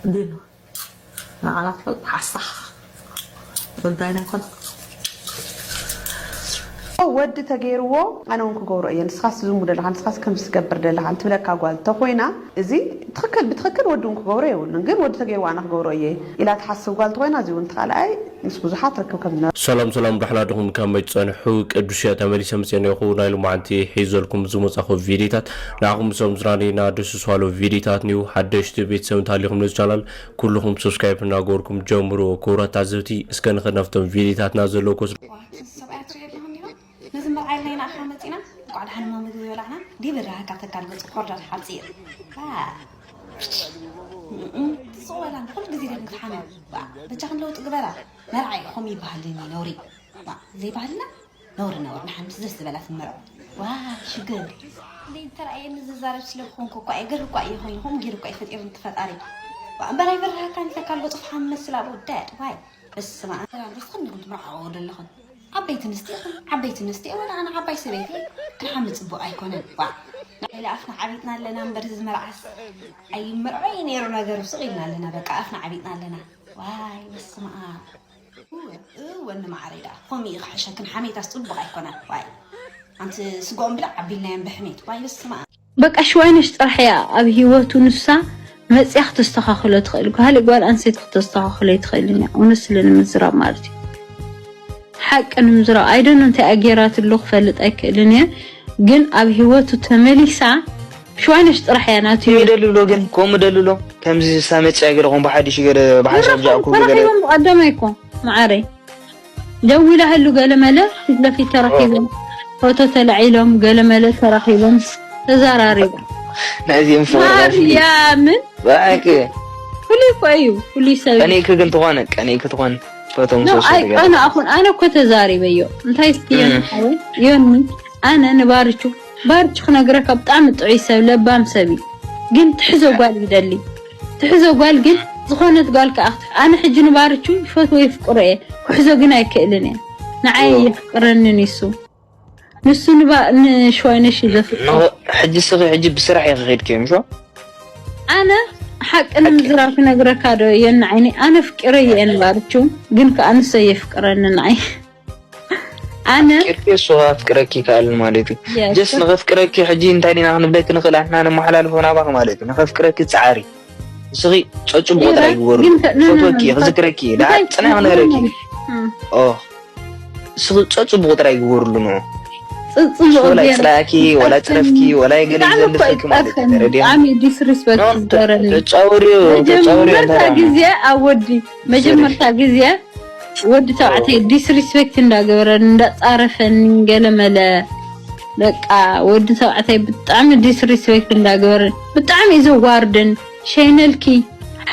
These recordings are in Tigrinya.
እንዴት ነው? ንዓና ትፈልጥ ሓሳኽ ወዳይና ይኮነ። ወዲ ተገይርዎ ኣነ እውን ክገብሮ እየ። ንስኻስ ዝሙ ደለኻ፣ ንስኻስ ከምዚ ትገብር ደለኻ እንትብለካ ጓል ተኮይና፣ እዚ ትኽክል፣ ብትኽክል ወዲ እውን ክገብሮ የብሉን። ግን ወዲ ተገይርዎ ኣነ ክገብሮ እየ ኢላ ትሓስብ ጓል ተኮይና፣ እዚ እውን ተኻልኣይ ምስ ብዙሓት ርክብ ከም ዝነበረ። ሰላም ሰላም፣ ዳሕና ድኹም ከመይ ትጸንሑ? ቅዱስ እየ ተመሊሰ መጽኤ ነኹ። ናይ ሎማዓንቲ ሒዘልኩም ዝመጻኹ ቪዲዮታት ንዓኹም ሰም ዝራኔና ደስ ዝባሉ ቪዲዮታት ንዩ። ሓደሽቲ ቤተሰብ እንተሃሊኹም ነዚ ቻናል ኩልኹም ሰብስክራይብ እናገበርኩም ጀምሩ። ክቡራት ታዘብቲ፣ እስከ ንኸድ ናብቶም ቪዲዮታትና ዘለዉ ኮስ ሰብኣያ ትሪኦ ኣለኹም ኢኻ? ነዚ መርዓ ኢልና ኢና ኣኻ መፂና? እንቋዕ ደሓን እሞ ምግቢ ይበላዕና። ደይ በላዕካ ተካል ገፁ ኮርዳድ ሓፂር። ባ። እም፣ እም፣ ትስቕ በላ፣ ኩሉ ግዜ ደም ትሓመም። ባ፣ በጃኽን ለውጢ ግበራ። መርዓ እዩ፣ ከምኡ ይበሃልኒ ነውሪ። ባ፣ ዘይበሃልና ነውሪ፣ ነውሪ። ንሓንቲ ደስ ዝበላ ትመርዖ። ዋ፣ ሽግር። ዘይተራእየኒ ዝዛረብ ስለ ዝኾንኩ እኳ እየ፣ ገር እኳ እየ ኮይኑ፣ ከምኡ ገይሩ እኳ እዩ ፈጢሩኒ እቲ ፈጣሪ። ባ፣ እምበር ኣይበርሃካን ተካል ገፁ ፍሓም መስል ኣብኡ ደድ። ዋይ፣ በስመ ኣብ። ደስ ትኽን ኢኹም ትምርዓዎ ዘለኹም። ዓበይቲ ኣንስቲ ኢኹም፣ ዓበይቲ ኣንስቲ፣ ወላ ኣነ ዓባይ ሰበይቲ ክንሓሚ ጽቡቕ ኣይኮነን። ዋ፣ ንዓይ ኢለ ኣፍና ዓቢጥና ኣለና እምበር፣ እዚ መርዓስ ኣይምርዖ እዩ ነይሩ ነገሩ። ስቕ ኢልና ኣለና፣ በቃ ኣፍና ዓቢጥና ኣለና። ዋይ፣ በስመ ኣብ። እወ፣ እወ፣ ወኒ መዓረይ ደኣ፣ ከምኡ እዩ ክሕሸክን፣ ሓሜታስ ጽቡቕ ኣይኮነን። ዋይ፣ ኣንቲ ስግኦም ብልዕ ኣቢልናዮም ብሕሜት። ዋይ፣ በስመ ኣብ። በቃ ሽዋይነሽ ጥራሕ እያ ኣብ ህይወቱ ንሳ መፅያ ክተስተኻኽሎ ትኽእል። ካልእ ጓል ኣንስተይቲ ክተስተኻኽሎ ኣይትኽእልን እያ። እውነት ስለ ንምዝራብ ማለት እዩ። ሓቂ ንምዝራብ ኣይደኖ እንታይ ኣጌራትሉ ክፈልጥ ኣይክእልን እየ። ግን ኣብ ህይወቱ ተመሊሳ ሽዋይነሽ ጥራሕ እያ ናቱ ከምኡ ደልብሎ ግን ከምኡ ደልብሎ ከምዚ ሳመጫ ገለ ኮን ብሓዲሽ ገለ ብሓንሳብ ጃእኩ ገለ ተራኺቦም ብቐደም ኣይኮ መዓረይ ደዊላ ህሉ ገለ መለ ፊት ለፊት ተራኺቦም ፎቶ ተላዒሎም ገለ መለ ተራኺቦም ተዛራሪቦም ናዚም ፎራፊ ማርያምን ባክ ፍሉይ እኮ እዩ ፍሉይ ሰብ እዩ። ቀኒእክ ግን ትኾነ ቀኒእክ ትኾን ፎቶ ኖ ምስ ወሰዱ ኣይ ገለ ቀና ኣኹን ኣነ እኮ ተዛሪበዮ እንታይ እስቲ ዮኒ ሓወይ ዮኒ ኣነ ንባርቹ ባርቹ ክነግረካ ብጣዕሚ ጥዑይ ሰብ ለባም ሰብ እዩ ግን ትሕዞ ጓል ይደሊ ትሕዞ ጓል ግን ዝኾነት ጓል ከኣ ክትሕ ኣነ ሕጂ ንባርቹ ይፈትዎ የፍቅሮ እየ ክሕዞ ግን ኣይክእልን እየ ንዓይ የፍቅረኒ ንሱ ንሱ ንባ ንሽዋይነሽ እዩ ዘፍቅሮ ሕጂ ስኺ ሕጂ ብስራሕ ኢኺ ኸድኪ ምሾ ኣነ ሓቂ ንምዝራብ ክነግረካ ዶ የን ዓይኒ ኣነ ፍቅረ የን ባርቹ ግን ከኣ ንሰ የፍቅረኒ ንዓይ ኣነ ፍቅርኪ እሱ ኣፍቅረኪ ይከኣል ማለት እዩ ጀስ ንኸፍቅረኪ ሕጂ እንታይ ዲና ክንብለኪ ንኽእል ኣሕና ነመሓላልፎ ናባኺ ማለት እዩ ንኸፍቅረኪ ፃዓሪ እስኺ ጨጭቦ ጥራይ ግበሩ ፈትወኪ ክዝክረኪ ደኣ ፅናሕ ክነግረኪ እስኺ ጨጭቦ ጥራይ ግበሩሉ ንዑ ጽጽም ወላ ይጽላእኪ ወላ ይጽረፍኪ ወላ ይገለ ይዘልፍኪ ማለት እዩ ተረዲያ ብጣዕሚ ዲስሪስፔክት ዝገረኒ ተጫውሪዮ ተጫውሪዮ መጀመርታ ግዜ ኣብ ወዲ መጀመርታ ግዜ ወዲ ተባዕታይ ዲስሪስፔክት እንዳገበረን እንዳጻረፈን ገለመለ በቃ ወዲ ተባዕታይ ብጣዕሚ ዲስሪስፔክት እንዳገበረን ብጣዕሚ እዩ ዘዋርደን ሸይነልኪ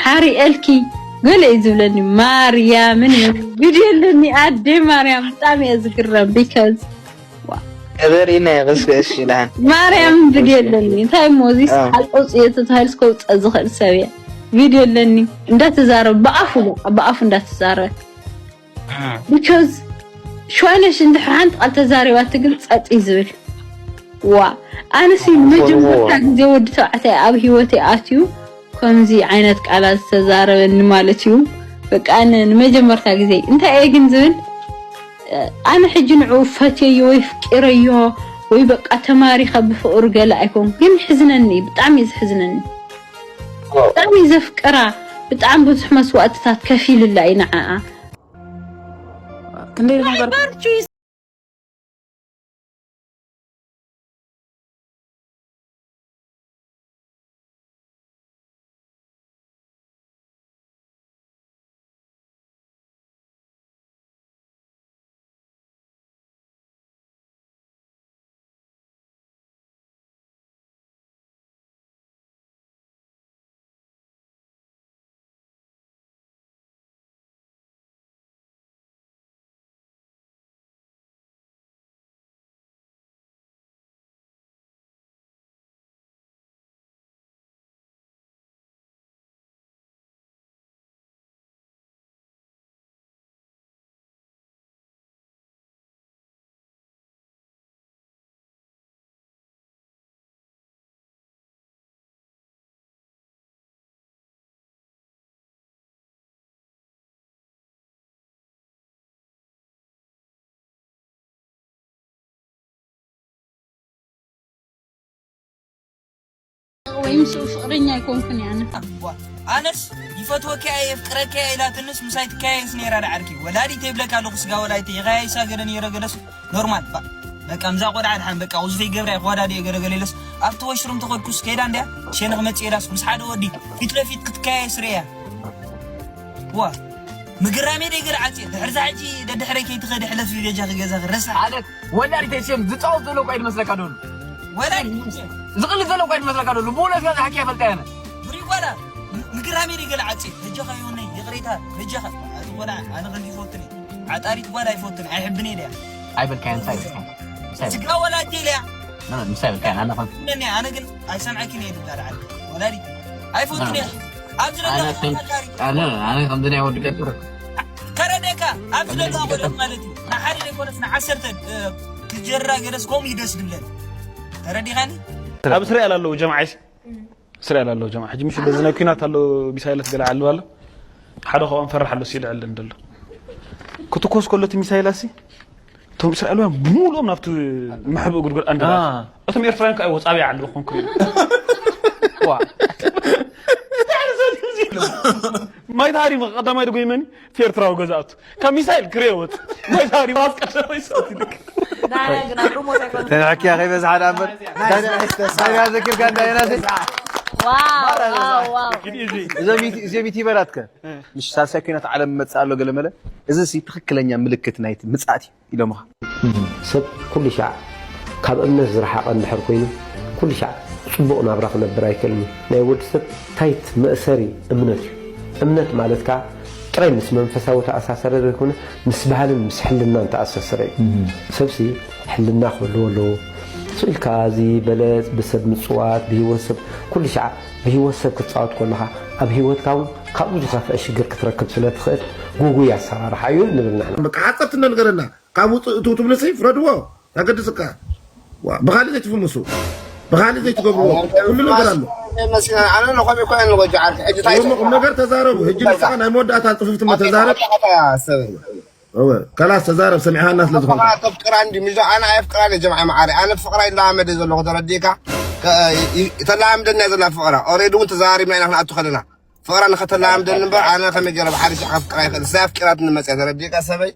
ሓሪኤልኪ ገለ እዩ ዝብለኒ ማርያምን ቪድዮ ኣለኒ ኣደ ማርያም ብጣዕሚ እየ ዝግረም because ተዘሪእና ይቕስቀስ ይልሃን ማርያም ቪድዮ ኣለኒ እንታይ እሞ እዚ ሓልቆ ፅዮ ተታሂል ስከውፀ ዝኽእል ሰብ እየ ቪድዮ ኣለኒ እንዳተዛረብ ብኣፉ ብኣፉ እንዳተዛረብ because ሸዋነሽ እንድሕር ሓንቲ ቃል ተዛሪባቲ ግን ፀጥ እዩ ዝብል ዋ ኣነሲ ንመጀመርታ ግዜ ወዲ ተባዕታይ ኣብ ሂወተይ ኣትዩ ከምዚ ዓይነት ቃላት ዝተዛረበኒ ማለት እዩ በቃ ኣነ ንመጀመርታ ግዜ እንታይ እየ ግን ዝብል ኣነ ሕጂ ንዑ ፈትየዮ ወይ ፍቂረዮ ወይ በቃ ተማሪኸ ብፍቅሩ ገለ ኣይኮን ግን ሕዝነኒ ብጣዕሚ እዩ ዝሕዝነኒ ብጣዕሚ ዘፍቅራ ብጣዕሚ ብዙሕ መስዋእትታት ከፊልላ እዩ ንዓኣ ክንደይ ነገር ወይ ምስኡ ፍቕረኛ ኣይኮንኩን እየ ኣነ። ዋ፣ ኣነስ ይፈትወካ እየ የፍቅረካ እየ ኢላትንስ ምሳይ ትካየስ ነይራ ዳዓርኪ። ወላዲት ይብለካ ኣለኹ ስጋ ወላዲት ይኸያይሳ ገለ ነይረ ገለስ ኖርማል ባ በቃ ምዛ ቆልዓ ድሓን በቃ ውዝፈይ ገብራ ይኸዋዳድ እየ ገለ ገለ ኢለስ ኣብቲ ወሽሩም ተኸድኩስ ከይዳ እንድያ ሸንኽ መፅእ ኢላስ ምስ ሓደ ወዲ ፊት ለፊት ክትካየስ ርእያ። ዋ፣ ምግራመይ ደይ ገለ ዓፅየ ድሕርዛ ሕጂ ደድሕረይ ከይትኸዲ ሕለፊ በጃኺ ገዛኺ ረስሓ። ወላዲት ሴም ዝፃወት ዘሎ እኳ ይመስለካ ዶሉ ወላዲት ዝቕልድ ዘሎ እኳ ይመስለካ ዶሉ ብእውነት ያ ዝሓኪ ይፈልጣ ያነ ብሪ ጓላ ምግራመይ ደይ ገለ ዓፅየ በጃኻ ይሆነይ ይቕሬታ በጃኻ ኣቲ ቆልዓ ኣነ ከምዚ ይፈትን እየ ዓጣሪት ጓል ኣይፈትን ኣይሕብን እየ ድያ ኣይበልካያን እንታይ ይበልካ ምሳይ ስጋ ወላዲት ኢለያ ምሳይ በልካያን ኣነ ኸም እንደኔ ኣነ ግን ኣይሰምዐኪን እየ ድብላ ድዓል ወላዲት ኣይፈትን እየ ኣብዚ ኣነ ለላ ከም- ኣነ ኣነ ከምዚ ናይ ወዲ ገጥር ከረደካ ኣብዚ ለላ ወደ ማለት እዩ ንሓደ ዘይኮነስ ንዓሰርተ ክጀራ ገለስ ከምኡ ይደስ ድብለን ተረዲኻኒ ኣብ እስራኤል ኣለዉ ጀምዓይሲ እስራኤል ኣለዉ ጀምዓ ሕጂ ምሽ በዚ ናይ ኩናት ኣሎ ሚሳይለት ገለ ዓልብ ኣሎ ሓደ ካብኦም ፈራሕ ኣሎ ሲልዕል እንደሎ ክትኮስ ከሎ እቲ ሚሳይል ኣሲ እቶም እስራኤላውያን ብሙሉኦም ናብቲ መሕብእ ጉድጉድ ኣንደ እቶም ኤርትራውያን ከዓ ወፃቢ ዓልብ ኮንክሪት ማይ ታሪም ቀዳማይ ደጎይመኒ እቲ ኤርትራዊ ገዛእቱ ካብ ሚሳይል ክሬ ወፅ ማይ ታሪም ራስ ቀዳማይ ሰት ይልክ ተንሕኪያ ከይበዝሓ ደኣ እምበር ታዲያ ዘኪርካ እንዳ የናሰይ ዋው ዋው ዋው እዚኦም ዩቲበራት ከ ምሽ ሳልሳይ ኩናት ዓለም መፅእ ኣሎ ገለ መለ እዚ ሲ ትኽክለኛ ምልክት ናይቲ ምፅኣት እዩ ኢሎምኻ ሰብ ኩሉ ሻዕ ካብ እምነት ዝረሓቐ እንድሕር ኮይኑ ኩሉ ሻዕ ፅቡቕ ናብራ ክነብር ኣይክእልን እዩ ናይ ወዲ ሰብ ታይት መእሰሪ እምነት እዩ እምነት ማለት ከዓ ጥራይ ምስ መንፈሳዊ ተኣሳሰረ ዘይኮነ ምስ ባህልን ምስ ሕልናን ተኣሳሰረ እዩ ሰብሲ ሕልና ክህልዎ ኣለዎ ስኢልካ እዚ በለፅ ብሰብ ምፅዋት ብሂወት ሰብ ኩሉ ሻዕ ብሂወት ሰብ ክትፃወት ከለካ ኣብ ሂወትካ እውን ካብኡ ዝኸፍአ ሽግር ክትረክብ ስለ ትኽእል ጉጉይ ኣሰራርሓ እዩ ንብል ንሕና በቃ ሓፀርቲ እንደ ንገረና ካብ ውፅእ እትው ትብልሲ ፍረድዎ ታገድስካ ብካሊእ ዘይትፍምሱ ብካሊእ ዘይትገብርዎ ኩሉ ነገር ኣሎ መሲና ኣነ ንኸም ይኮ ንጎጆ ዓርኪ ሕጂ ታይ እሞ ቁም ነገር ተዛረቡ ሕጂ ንስኻ ናይ መወዳእታ ፅፍፍቲ ተዛረብ ሰብ እወ ከላስ ተዛረብ ሰሚዕሃና ስለ ዝኾንካ ተፍቅራ እንዲ ምዞ ኣነ ኣየፍቅራን እየ ጀምዓ መዓሪ ኣነ ፍቅራ ይለማመደ ዘለኹ ተረዲእካ ተላምደና ዘላ ፍቅራ ኦሬዲ እውን ተዛሪብና ኢና ክንኣቱ ከለና ፍቅራ ንኸተላምደኒ እምበር ኣነ ከመይ ገይረ ብሓደ ሻዕ ከፍቅራ ይኽእል እሳ ኣፍቂራትኒ መፅያ ተረዲእካ ሰበይ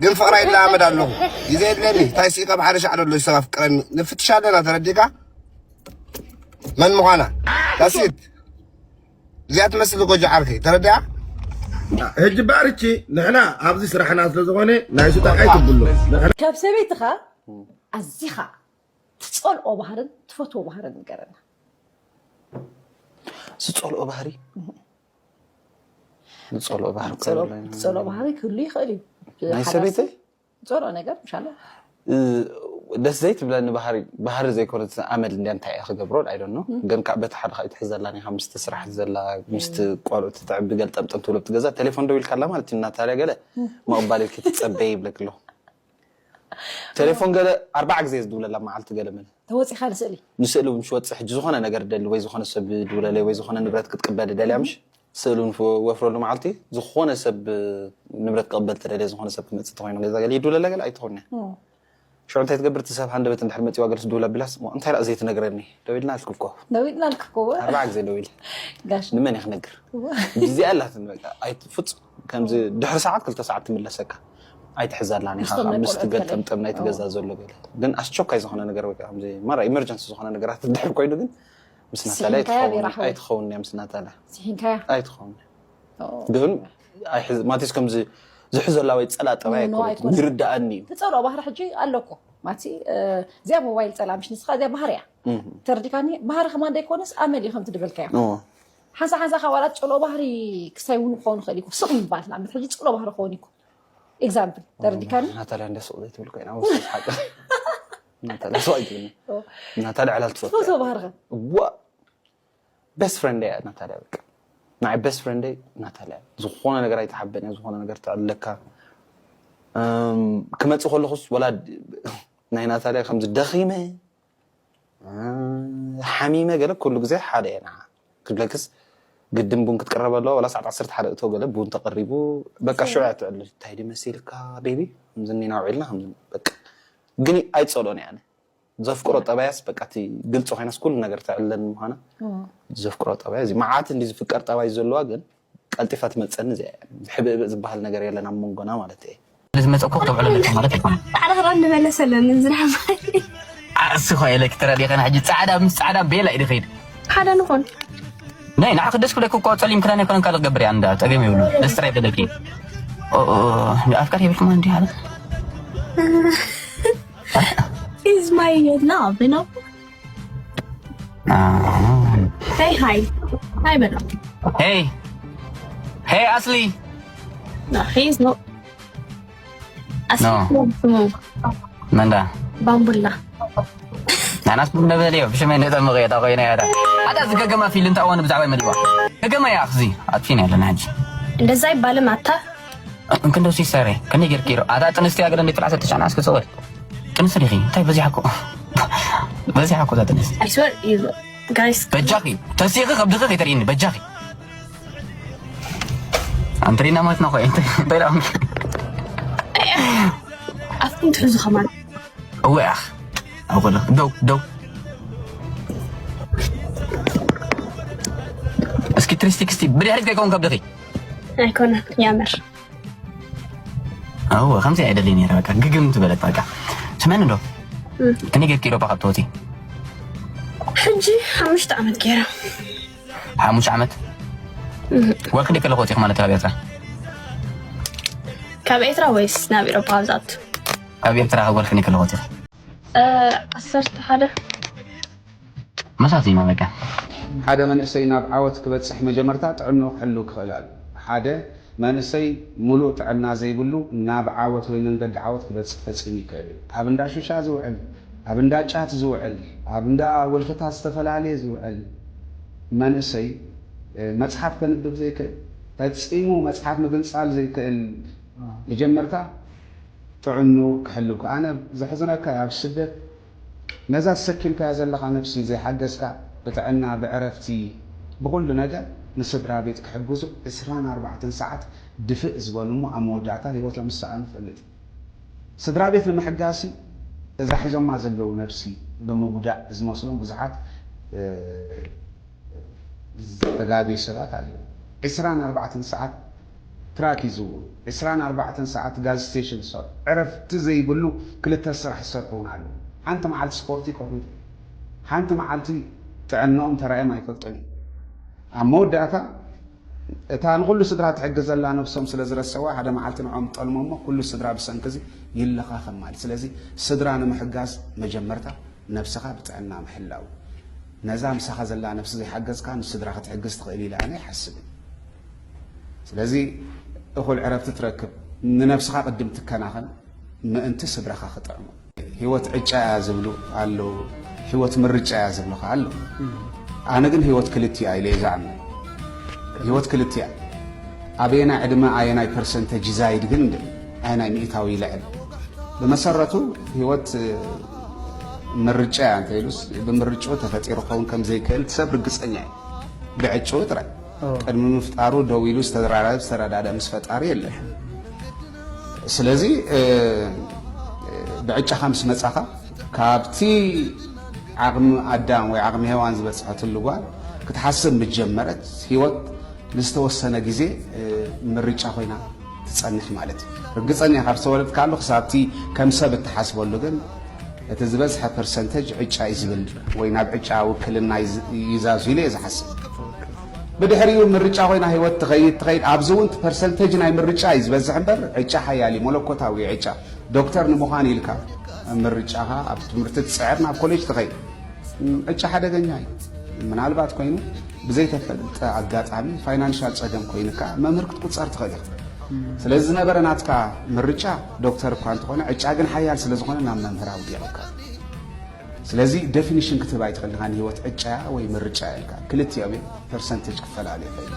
ግን ፍቅራ ይለማመድ ኣለኹ ግዜ የድለኒ እንታይ ስኢካ ብሓደ ሻዕ ደሎ ሰብ ኣፍቅረኒ ንፍትሽ ኣለና ተረዲእካ መን ምዃና ታሲት እዚኣ ትመስል ጎጆ ዓርከይ ተረዲኣ ሕጂ ባርቺ ንሕና ኣብዚ ስራሕና ስለ ዝኾነ ናይ ስጣቃይ ትብሉ ካብ ሰበይትኻ ኣዚኻ ትጸልኦ ባህርን ትፈትዎ ባህርን ንገረና ዝጸልኦ ባህሪ ዝጸልኦ ባህሪ ትጸልኦ ባህሪ ክህሉ ይኽእል እዩ ናይ ሰበይተይ ዝጸልኦ ነገር ምሻለ ደስ ዘይትብለኒ ባህሪ ባህሪ ዘይኮነት ኣመል እንድያ እንታይ እየ ክገብሮ I don't know ግን ከዓ በቲ ሓደ ከዓ ትሕዘላ ኒኻ ምስቲ ስራሕ ዘላ ምስቲ ቆልዑ ትትዕቢ ገልጠምጠም ትብሎ ኣብቲ ገዛ ቴሌፎን ደው ኢልካላ ማለት እዩ ናታልያ ገለ ምቕባል ኢልኪ ትፀበይ ይብለክ ኣለኹ ቴሌፎን ገለ ኣርባዓ ግዜ ዝድውለላ መዓልቲ ገለ መለ ተወፂኻ ንስእሊ ንስእሊ እውን ሽወፅእ ሕጂ ዝኾነ ነገር ደሊ ወይ ዝኾነ ሰብ ድውለለይ ወይ ዝኾነ ንብረት ክትቅበል ደልያ ምሽ ስእሉን ወፍረሉ መዓልቲ ዝኾነ ሰብ ንብረት ክቕበል ተደልየ ዝኾነ ሰብ ክመፅእ ተኮይኑ ገዛ ገለ ይድውለለ ገለ ኣይትኾንያ ሽዑ እንታይ ትገብር እቲ ሰብ ሃንደበት እንድሕር መፂዋ ገለ ትድውል ኣቢላስ እንታይ ደኣ ዘይትነግረኒ ደው ኢልና ኣልክብኮ ደው ኢልና ኣልክብኮ ኣርባዓ ግዜ ደው ኢለ ጋሽ ንመን እየ ክነግር እዚኣ ኣላትኒ በቃ ኣይትፍፁም ከምዚ ድሕሪ ሰዓት ክልተ ሰዓት ትምለሰካ ኣይትሕዛላን ኢኻ ምስቶም ናይ ምስቲ ቆልዑት ገጠምጠም ናይቲ ገዛ ዘሎ ገለ ግን ኣስቸኳይ ዝኾነ ነገር ወይ ከዓ ከምዚ ማራ ኢመርጀንሲ ዝኾነ ነገራት ድሕር ኮይኑ ግን ምስ ናታልያ ስሒንካያ ኣይትኸውን- ቢራሕዊ። ኣይትኸውን እያ ምስ ናታልያ ስሒንካያ ኣይትኸውን ኦ። ግን ኣይሕዝ- ማለትስ ከምዚ ዝሕዘላ ወይ ፀላ ጠባይ No, no, ኣይኮነትን ኣይኮነን። ይርዳኣኒ እዩ ትፀልኦ ባህሪ ሕጂ ኣለኮ ማለትሲ እ፣ እዚኣ ሞባይል ፀላ ምሽ ንስኻ እዚኣ ባህርያ እህ። ተረዲካኒ ባህሪ ከማን ደይኮነስ ኣመል እዩ ከምቲ ድበልካዮ እዎ። ሓንሳ ሓንሳ ካብ ዋላ ፀልኦ ባህሪ ክሳይ እውን ክኸውን ይኽእል እዩ ስቕ ምባል ንኣብነት ሕጂ ፀልኦ ባህሪ ክኸውን እዩ example ተረዲካኒ ናታልያ እንደ ሱቕ ዘይትብል ኮይና ወስ ሓቂ ናታልያ ሱቕ ኣይትብልኒ ናታልያ ዕላል ትፈቱ ትፈትዎ ባህርኸ ዋ best friend እያ ናታልያ በቃ ናይ best friend ናታልያ ዝኾነ ነገር ኣይትሓበን እያ ዝኾነ ነገር ትዕለካ እም፣ ክመፅእ ከለኹስ ወላ ናይ ናታልያ ከምዚ ደኺመ ሓሚመ ገለ ኩሉ ግዜ ሓደ እየ ንዓ ክብለክስ ግድን ቡን ክትቅረብ ኣለዋ ወላ ሰዓት ዓሰርተ ሓደ እቶ ገለ ቡን ተቐሪቡ በቃ ሽዑ እያ ትዕልል እንታይ ድዩ መሲልካ ቤቢ ከምዝኒ ናውዒልና ከምዚ በቃ ግን ኣይፀልኦን እየ ኣነ ዘፍቅሮ ጠባያስ በቃ እቲ ግልፂ ኮይናስ ኩሉ ነገር ተዕለን ምዃና። ዘፍቅሮ ጠባይ እዚ መዓት እንዲ ዝፍቀር ጠባይ ዘለዋ ግን ቀልጢፋ ትመፀኒ እዚኣ እያ። ሕብእብእ ዝበሃል ነገር የለን ኣብ መንጎና ማለት እየ። ዝመፀ እኮ ክትውዕሎ ኣለካ ማለት ኣይኮነን። ጻዕዳ ክዳን ንመለሰለን ዝናብ። ኣስኻ ኢለኪ ተረዲኸና ሕጂ ጻዕዳ ምስ ጻዕዳ ቤላ እዩ ድኸይድ። ሓደ ንኾን። ናይ ንዓኺ ደስ ክብለኪ እኮ ጸሊም ክዳን ኣይኮነን ካልእ ክገብር እያ እንዳ ጸገም የብሉ። ደስ ጥራይ በለኪ። ኦ፣ ኦ፣ ኦ፣ እንዲ ኣፍቃሪ የብልኩም እንዲ ሓደ። He's my love, you know. Hey, hi. Hi, በለው። Hey. Hey, ኣስሊ። No, he's not. ኣስሊ No. ስሙ መንዳ። ባምቡላ። ናናስ ቡን ነበል እዮ፣ ብሽመይ ነጠምቕ እየ፣ እታ ኮይና እያ፣ እታ። ኣታ ዝገገማ ፊልም እንታይ እዋን ብዛዕባ መሊዋ? ገገማ እያ፣ ኣኽዚ። ኣጥፊና ያለና ሕጂ። እንደዛ ኣይባልም ኣታ። እንክንዶ ሲሰሬ፣ ክንደይ ጌርኪ ዶ? ኣታ ጥንስቲ ኣገለ እንዴት ትልዓሰ ተሻና እስከ ጸወል። ጥንስቲ ዲኺ? እንታይ በዚሓ እኮ። በዚሓ እኮ እዛ ጥንስቲ። I swear, you guys. በጃኺ፣ ተሲኺ ከብድኺ ከይተርእይኒ፣ በጃኺ። ኣንትሪና ማለት ነው፣ ቆይ፣ እንታይ፣ እንታይ ዳም? ኣፍኩም ትሕዙ ከማን። እወ፣ ኣኽ። ኣብ ኩሉ። ደው፣ ደው። እስኪ ትሪስቲ ክስቲ፣ ብድሕሪት ከይከውን ከብድኺ። ኣይኮነን፣ ያምር። ኣዎ፣ ከምዚ ኣይደልይ ነይረ፣ በቃ፣ ግግም ትበለት፣ በቃ። ስመን እንዶ? እም። ከመይ ጌርኪ ኤውሮጳ ካብ ትወፂ? ሕጂ ሓሙሽተ ዓመት ገይረ። ሓሙሽተ ዓመት? እም። ወርቂ ደቂ ለኾ ወፂኹ ማለት ካብ ኤርትራ? ካብ ኤርትራ ወይስ ናብ ኤውሮጳ ኣብዛት? ካብ ኤርትራ ወርቂ ደቂ ለኾ ወፂኹ? እ፣ ዓሰርተ ሓደ። መሳት ኢና በቃ። ሓደ መንእሰይ ናብ ዓወት ክበጽሕ መጀመርታ ጥዕንኡ ክሕሉ ክኽእል ኣለዎ። ሓደ መንእሰይ ምሉእ ጥዕና ዘይብሉ ናብ ዓወት ወይ መንገዲ ዓወት ክበጽሕ ፈጺሙ ይክእል እዩ። ኣብ እንዳ ሹሻ ዝውዕል፣ ኣብ እንዳ ጫት ዝውዕል፣ ኣብ እንዳ ወልፍታት ዝተፈላለየ ዝውዕል መንእሰይ፣ እ፣ መጽሓፍ ከንብብ ዘይክእል፣ ፈጺሙ መጽሓፍ ምግንጻል ዘይክእል፣ መጀመርታ ጥዕንኡ ክሕልው። ኣነ ዘሕዝነካ ኣብ ስደት ነዛ ተሰኪምካያ ዘለኻ ነብሲ ዘይሓገዝካ ብጥዕና፣ ብዕረፍቲ፣ ብኹሉ ነገር ንስድራ ቤት ክሕግዙ ዕስራን ኣርባዕተን ሰዓት ድፍእ ዝበሉ እሞ ኣብ መወዳእታ ህይወቶም ዝሰኣኑ እፈልጥ። ስድራ ቤት ንምሕጋዝሲ እዛ ሒዞማ ዘለዉ ነብሲ ብምጉዳእ ዝመስሎም ብዙሓት፣ እ፣ ዝተጋገዩ ሰባት ኣለዉ። ዕስራን ኣርባዕተን ሰዓት ትራክ ይዝውሩ። ዕስራን ኣርባዕተን ሰዓት ጋዝ ስቴሽን ዝሰርሑ፣ ዕረፍቲ ዘይብሉ ክልተ ስራሕ ዝሰርሑ እውን ኣለዉ። ሓንቲ መዓልቲ ስፖርት ይከዱ፣ ሓንቲ መዓልቲ ጥዕንኦም ተራእዮም ኣይፈልጡን እዮም። ኣብ መወዳእታ እታ ንኹሉ ስድራ ትሕግዝ ዘላ ነብሶም ስለ ዝረሰዋ፣ ሓደ መዓልቲ ንዕኦም ጠልሞሞ፣ ኩሉ ስድራ ብሰንኪ እዚ ይለኻኸም ማለት። ስለዚ ስድራ ንምሕጋዝ መጀመርታ ነብስኻ ብጥዕና ምሕላው። ነዛ ምሳኻ ዘላ ነብሲ ዘይሓገዝካ ንስድራ ክትሕግዝ ትኽእል ኢለ ኣነ ኣይሓስብን። ስለዚ እኹል ዕረፍቲ ትረክብ፣ ንነብስኻ ቅድም ትከናኸን፣ ምእንቲ ስድራኻ ክጥዕሙ። ህይወት ዕጫ እያ ዝብሉ ኣለዉ፣ ህይወት ምርጫ እያ ዝብሉ ኸዓ ኣለዉ። ኣነ ግን ህይወት ክልቲኣ ኢለ እየ ዝኣምን። ህይወት ክልቲኣ። ኣበየናይ ዕድመ ኣየናይ ፐርሰንተጅ ይዛይድ ግን እንደ ኣየናይ ሚእታዊ ይልዕል። ብመሰረቱ ህይወት፣ እ፣ ምርጫ እያ እንተ ኢሉስ ብምርጭኡ ተፈጢሩ ክኸውን ከም ዘይክእል ሰብ ርግጸኛ እዩ። ብዕጭኡ ጥራይ። ኦ። ቅድሚ ምፍጣሩ ደው ኢሉ ዝተዘራረበ ዝተረዳድአ ምስ ፈጣሪ የለን። ስለዚ፣ እ፣ ብዕጫኻ ምስ መጻኻ ካብቲ ዓቕሚ ኣዳም ወይ ዓቕሚ ሄዋን ዝበጽሐትሉ ጓል ክትሓስብ ምስ ጀመረት ህይወት ንዝተወሰነ ግዜ፣ እ፣ ምርጫ ኮይና ትጸንሕ ማለት እዩ። ርግጸኛ ካብ ዝተወለድካሉ ክሳብቲ ከም ሰብ እትሓስበሉ ግን እቲ ዝበዝሐ ፐርሰንተጅ ዕጫ እዩ ዝብል ወይ ናብ ዕጫ ውክልና ይዝ-፣ ይዛዙ ኢለ እየ ዝሓስብ። ብድሕሪኡ ምርጫ ኮይና ህይወት ትኸይድ፣ ትኸይድ። ኣብዚ እውን እቲ ፐርሰንተጅ ናይ ምርጫ እዩ ዝበዝሕ እምበር ዕጫ ሓያል እዩ፣ መለኮታዊ እዩ ዕጫ። ዶክተር ንምዃን ኢልካ ምርጫኻ ኣብ ትምህርቲ ትጽዕር፣ ናብ ኮሌጅ ትኸይድ። ዕጫ ሓደገኛ እዩ። ምናልባት ኮይኑ ብዘይተፈልጠ ኣጋጣሚ ፋይናንሻል ጸገም ኮይንካ መምህር ክትቁጸር ትኽእል ኢኻ። ስለዚ ዝነበረ ናትካ ምርጫ ዶክተር እኳ እንተኾነ ዕጫ ግን ሓያል ስለ ዝኾነ ናብ መምህር ኣውዲቕካ። ስለዚ ዴፊኒሽን ክትህብ ኣይትኽእል ኢኻ ንህይወት ዕጫ ወይ ምርጫ ኢልካ። ክልቲኦም እዮም ፐርሰንቴጅ ክፈላለ ይኽእል።